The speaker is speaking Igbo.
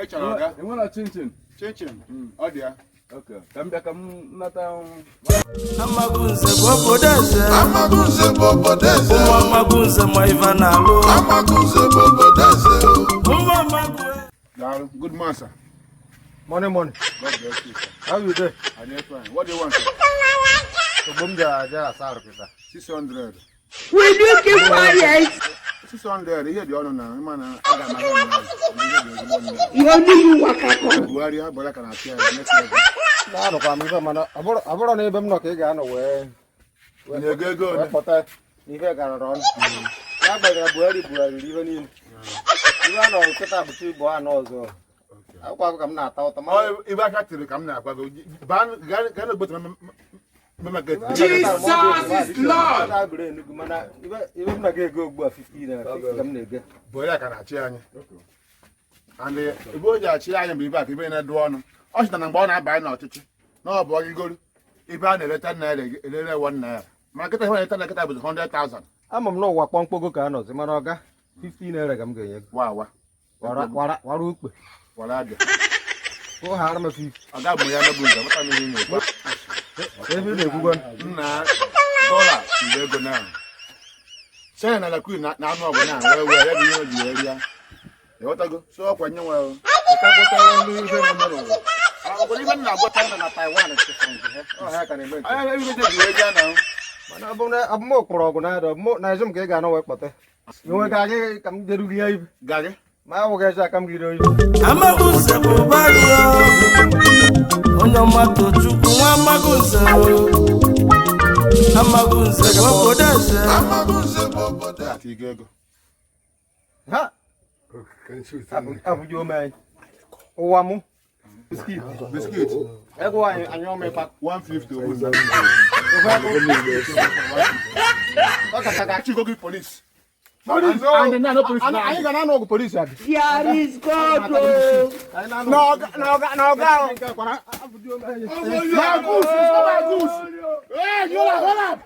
Ị chọrọ ọga? Enwere chinchin? Chinchin ọ dị ya. Okay, ka m bịa ka m nata. Amagunze bụ obodo eze. Amagunze bụ obodo eze. Ụmụ Amagunze ma ife na-alụ. Amagunze bụ obodo eze. Ụmụ Amagunze. Daalụ. Good morning, sir. Morning, morning. God bless you, sir. How you dey? I dey fine. What do you want, sir? Ogbo m bịara aja asa arụ kịta. 600. Will you keep quiet? 600. Ihe dị ọnụ na ịma na aga m ahịa ụnyaahụ. Ihe dị ezigbo ọnụ. You only you waka come. Buhari agbara ka na-achị ya next level. Na-anọkwa m ife mana ọ bụrụ na ebe m nọ ka ị ga-anọ wee Na-ego ego wee ole? kpọta n'ife garara ọnụ. Ya gbagara Buhari bugharịrị ife niile. Ife a nọrọ kịta bụcha igbo anọ ọzọ. Akwụkwọ akụ ka m na-ata ụta Ọ mana ibe aka tiri ka m na-agwa gị. Baa gaa n'Ogbete market. Jesus is Lord. Mana mana ife m na-aga ego ugbu a 50 naira 50 ka m na-ege. Buhari ka na-achị anyị. And ebe o ji achị anyị bụ ibe a ka ibe na-edu ọnụ. Ọ sịta na mgbe ọ na-abanye n'ọchịchị na ọ bụ ọgịgoro ibe a na-eleta naira elere 1 naira. Mana kịta ihe na-eleta na kịta bụ 100,000. Ama m n'ụwa kpọmkpogo ka a nọzi mana ọga 50 naira ka m ga-enye gị. Wa wa. Wara wara wara ukpe. Wara abịa. Kụ hara m 50. Ọ ga-abụ ya mebụ nze mata m ihe ị na-ekwu. Ebe ị na-ekwukwa. Nna, dọla tiri ego na China na Lakwi na anụ ọgụ na wee wee ya bụ ihe o ji wee rie. Ịghọtago? So ọkwa nye nwe Ịkagotara ndị ife na-eme n'ụwa. ọgwụ ibe m na-agwa. China na Taiwan chịfụrụ nke ha. Ọ ha ka na-eme nke ha. Anya ibe ji wee gaa na Mana ọ bụ na abụm okporo ọgụ na-ada ọbụm na ezi m ka ị ga-anọ wee kpọta. Enwe ka gị ka m jeru gị ibe. Garị. Ma awụghị ezi aka m gị ibe. Amagunze bụ bario. Onye ọma Tochukwu nwa Amagunze o. Amagunze bụ obodo eze. Amagunze bụ obodo eze. Ati ego ego. Ha! Abụghị ome anyị. Ụwa mụ. Biskit. Biskit. Ego anyị anyị ọma ịkpa. 150 ogbu. Ọ kacha ga Chigo gị polisi. Polisi o. Anyị ga na-anụ ọgụ polisi adị. There is God. Oh. Anyị na-anụ Na ọga na ọga na ọga. nke kwara abụghị ome anyị. Na goose, na goose. Hey, you are hold up.